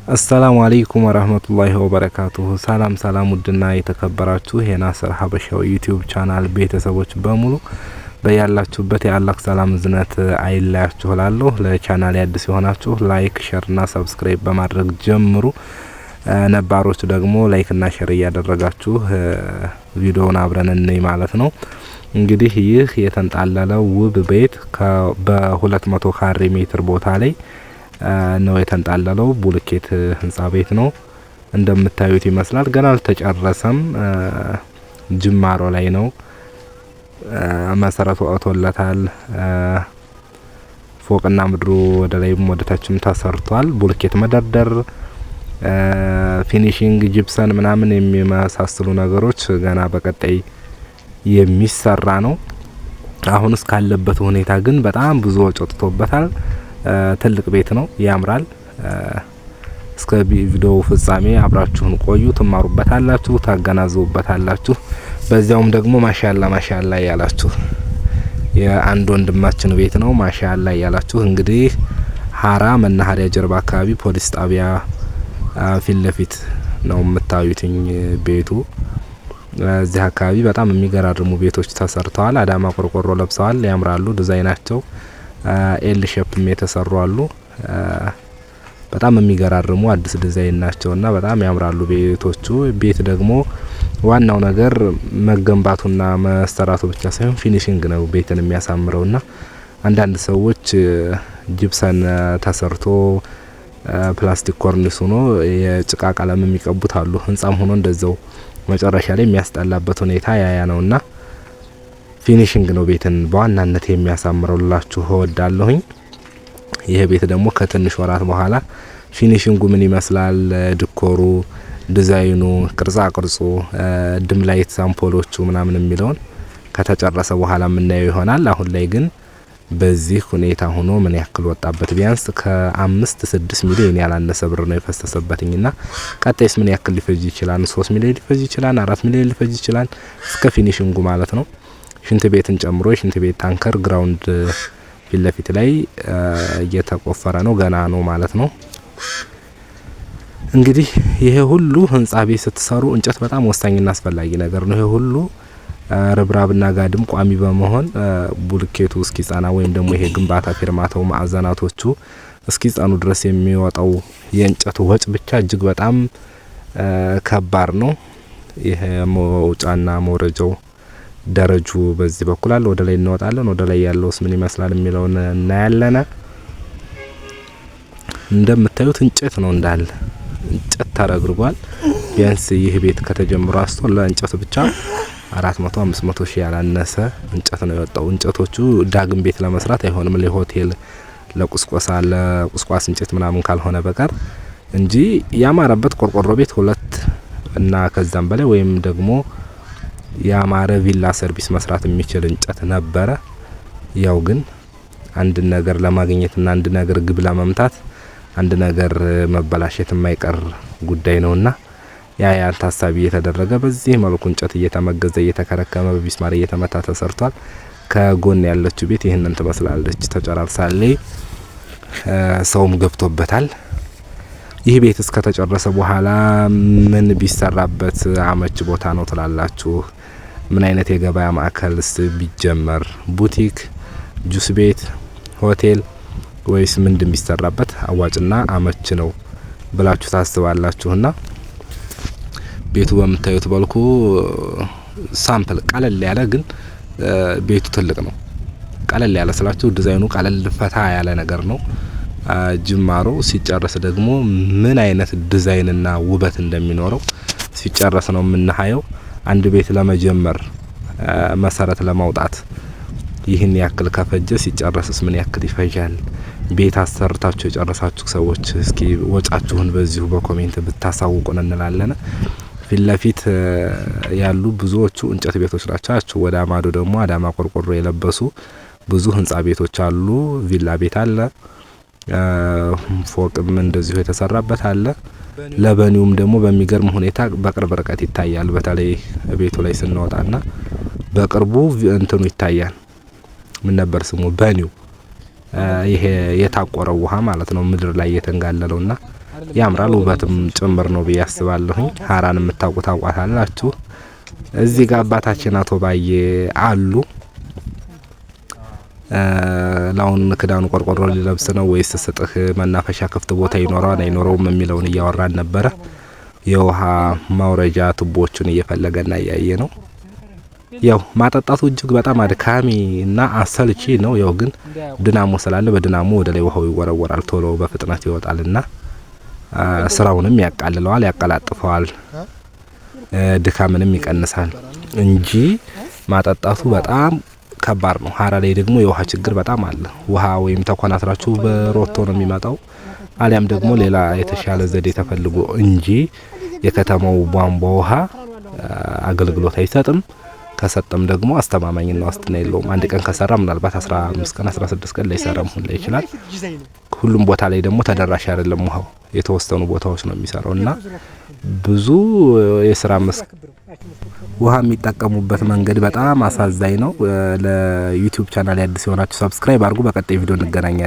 السلام عليكم ورحمة الله وبركاته። ሰላም ሰላም፣ ውድና የተከበራችሁ የናስር ሀበሻው YouTube channel ቤተሰቦች በሙሉ በያላችሁበት የአላህ ሰላም እዝነት አይለያችሁ እላለሁ። ለቻናል አዲስ የሆናችሁ like፣ share ና subscribe በማድረግ ጀምሩ። ነባሮች ደግሞ like ና share እያደረጋችሁ ቪዲዮውን አብረን እንይ ማለት ነው። እንግዲህ ይህ የተንጣለለው ውብ ቤት በ200 ካሬ ሜትር ቦታ ላይ ነው የተንጣለለው። ቡልኬት ህንጻ ቤት ነው እንደምታዩት ይመስላል። ገና አልተጨረሰም፣ ጅማሮ ላይ ነው። መሰረቱ ወጥቶለታል። ፎቅና ምድሩ ወደ ላይም ወደ ታችም ተሰርቷል። ቡልኬት መደርደር፣ finishing፣ ጂፕሰን ምናምን የሚመሳስሉ ነገሮች ገና በቀጣይ የሚሰራ ነው። አሁን እስካለበት ሁኔታ ግን በጣም ብዙ ወጪ ወጥቶበታል። ትልቅ ቤት ነው፣ ያምራል። እስከ ቪዲዮው ፍጻሜ አብራችሁን ቆዩ፣ ትማሩበታላችሁ፣ ታገናዝቡበታላችሁ። በዚያውም ደግሞ ማሻላ ማሻላ እያላችሁ የአንድ ወንድማችን ቤት ነው ማሻላ እያላችሁ እንግዲህ ሀራ መናኸሪያ ጀርባ አካባቢ ፖሊስ ጣቢያ ፊት ለፊት ነው የምታዩትኝ ቤቱ። እዚህ አካባቢ በጣም የሚገራርሙ ቤቶች ተሰርተዋል። አዳማ ቆርቆሮ ለብሰዋል፣ ያምራሉ ዲዛይናቸው። L shape ም የተሰሩ አሉ። በጣም የሚገራርሙ አዲስ ዲዛይን ናቸውና በጣም ያምራሉ ቤቶቹ። ቤት ደግሞ ዋናው ነገር መገንባቱና መሰራቱ ብቻ ሳይሆን finishing ነው ቤትን የሚያሳምረውና አንዳንድ ሰዎች ጅብሰን ተሰርቶ ፕላስቲክ ኮርኒስ ሆኖ የጭቃ ቀለም የሚቀቡት አሉ። ህንጻም ሆኖ እንደዛው መጨረሻ ላይ የሚያስጠላበት ሁኔታ ያያ ነውና finishing ነው ቤትን በዋናነት የሚያሳምረው ልላችሁ እወዳለሁኝ። ይህ ቤት ደግሞ ከትንሽ ወራት በኋላ finishing ኡ ምን ይመስላል፣ decor ኡ፣ ዲዛይኑ፣ ቅርጻ ቅርጹ፣ dim light አምፖሎቹ ምናምን የሚለውን ከተጨረሰ በኋላ የምናየው ይሆናል። አሁን ላይ ግን በዚህ ሁኔታ ሆኖ ምን ያክል ወጣበት? ቢያንስ ከ5-6 ሚሊዮን ያላነሰ ብር ነው የፈሰሰበትኝና ቀጣይስ ምን ያክል ሊፈጅ ይችላል? 3 ሚሊዮን ሊፈጅ ይችላል? 4 ሚሊዮን ሊፈጅ ይችላል? እስከ finishing ኡ ማለት ነው። ሽንት ቤትን ጨምሮ የሽንት ቤት ታንከር ground ፊት ለፊት ላይ እየተቆፈረ ነው፣ ገና ነው ማለት ነው። እንግዲህ ይሄ ሁሉ ህንጻ ቤት ስትሰሩ እንጨት በጣም ወሳኝና አስፈላጊ ነገር ነው። ይሄ ሁሉ ርብራብና ጋድም ቋሚ በመሆን ቡልኬቱ እስኪጸና ወይም ደግሞ ይሄ ግንባታ ፌርማታው ማዕዘናቶቹ እስኪጸኑ ድረስ የሚወጣው የእንጨቱ ወጭ ብቻ እጅግ በጣም ከባድ ነው። ይሄ መውጫና መውረጃው ደረጁ በዚህ በኩል አለ። ወደ ላይ እንወጣለን። ወደ ላይ ያለውስ ምን ይመስላል የሚለውን እናያለን። እንደምታዩት እንጨት ነው እንዳለ እንጨት ተረግርጓል። ቢያንስ ይህ ቤት ከተጀመረ አንስቶ ለእንጨቱ ብቻ 400 500 ሺህ ያላነሰ እንጨት ነው የወጣው። እንጨቶቹ ዳግም ቤት ለመስራት አይሆንም፣ ለሆቴል ለቁስቆሳ ለቁስቋስ እንጨት ምናምን ካልሆነ በቀር እንጂ ያማረበት ቆርቆሮ ቤት ሁለት እና ከዛም በላይ ወይም ደግሞ ያማረ ቪላ ሰርቪስ መስራት የሚችል እንጨት ነበረ። ያው ግን አንድ ነገር ለማግኘትና አንድ ነገር ግብ ለመምታት አንድ ነገር መበላሸት የማይቀር ጉዳይ ነውና ያ ያን ታሳቢ እየተደረገ በዚህ መልኩ እንጨት እየተመገዘ እየተከረከመ በቢስማር እየተመታ ተሰርቷል። ከጎን ያለችው ቤት ይህንን ትመስላለች። ተጨራርሳለች። ሰውም ገብቶበታል። ይህ ቤት እስከተጨረሰ በኋላ ምን ቢሰራበት አመች ቦታ ነው ትላላችሁ? ምን አይነት የገበያ ማዕከልስ ቢጀመር? ቡቲክ፣ ጁስ ቤት፣ ሆቴል ወይስ ምንድን ቢሰራበት አዋጭና አመች ነው ብላችሁ ታስባላችሁና ቤቱ በምታዩት መልኩ sample ቀለል ያለ ግን ቤቱ ትልቅ ነው። ቀለል ያለ ስላችሁ ዲዛይኑ ቀለል ፈታ ያለ ነገር ነው። ጅማሮ ሲጨረስ ደግሞ ምን አይነት ዲዛይንና ውበት እንደሚኖረው ሲጨረስ ነው የምናየው። አንድ ቤት ለመጀመር መሰረት ለማውጣት ይህን ያክል ከፈጀ ሲጨረስስ ምን ያክል ይፈጃል? ቤት አሰርታችሁ የጨረሳችሁ ሰዎች እስኪ ወጫችሁን በዚሁ በ comment ብታሳውቁን እንላለን። ፊት ለፊት ያሉ ብዙዎቹ እንጨት ቤቶች ናቸው። ወደ አማዶ ደግሞ አዳማ ቆርቆሮ የለበሱ ብዙ ህንጻ ቤቶች አሉ። ቪላ ቤት አለ። ፎቅም እንደዚሁ የተሰራበት አለ። ለበኒውም ደግሞ በሚገርም ሁኔታ በቅርብ ርቀት ይታያል። በተለይ ቤቱ ላይ ስንወጣና በቅርቡ እንትኑ ይታያል። ምን ነበር ስሙ? በኒው ይሄ የታቆረው ውሃ ማለት ነው፣ ምድር ላይ የተንጋለለውና ያምራል፣ ውበትም ጭምር ነው ብዬ አስባለሁኝ። ሀራን የምታውቁ ታውቋታላችሁ። እዚህ ጋር አባታችን አቶ ባዬ አሉ። ለአሁን ክዳኑ ቆርቆሮ ሊለብስ ነው ወይስ ስጥህ መናፈሻ ክፍት ቦታ ይኖረዋል አይኖረውም የሚለውን እያወራን ነበረ። የውሃ ማውረጃ ቱቦዎቹን እየፈለገና እያየ ነው። ያው ማጠጣቱ እጅግ በጣም አድካሚ እና አሰልቺ ነው። ያው ግን ድናሞ ስላለ በድናሞ ወደ ላይ ውሃው ይወረወራል፣ ቶሎ በፍጥነት ይወጣልና ስራውንም ያቃልለዋል፣ ያቀላጥፈዋል፣ ድካምንም ይቀንሳል እንጂ ማጠጣቱ በጣም ከባድ ነው። ሀራ ላይ ደግሞ የውሃ ችግር በጣም አለ። ውሃ ወይም ተኮናትራችሁ በሮቶ ነው የሚመጣው፣ አሊያም ደግሞ ሌላ የተሻለ ዘዴ ተፈልጎ እንጂ የከተማው ቧንቧ ውሃ አገልግሎት አይሰጥም። ከሰጠም ደግሞ አስተማማኝና ዋስትና የለውም። አንድ ቀን ከሰራ ምናልባት 15 ቀን 16 ቀን ላይሰራም ሁላ ይችላል። ሁሉም ቦታ ላይ ደግሞ ተደራሽ አይደለም ውሃው፣ የተወሰኑ ቦታዎች ነው የሚሰራው እና ብዙ የስራ መስክ ውሃ የሚጠቀሙበት መንገድ በጣም አሳዛኝ ነው። ለ YouTube channel አዲስ የሆናችሁ subscribe አድርጉ። በቀጣይ ቪዲዮ እንገናኛለን።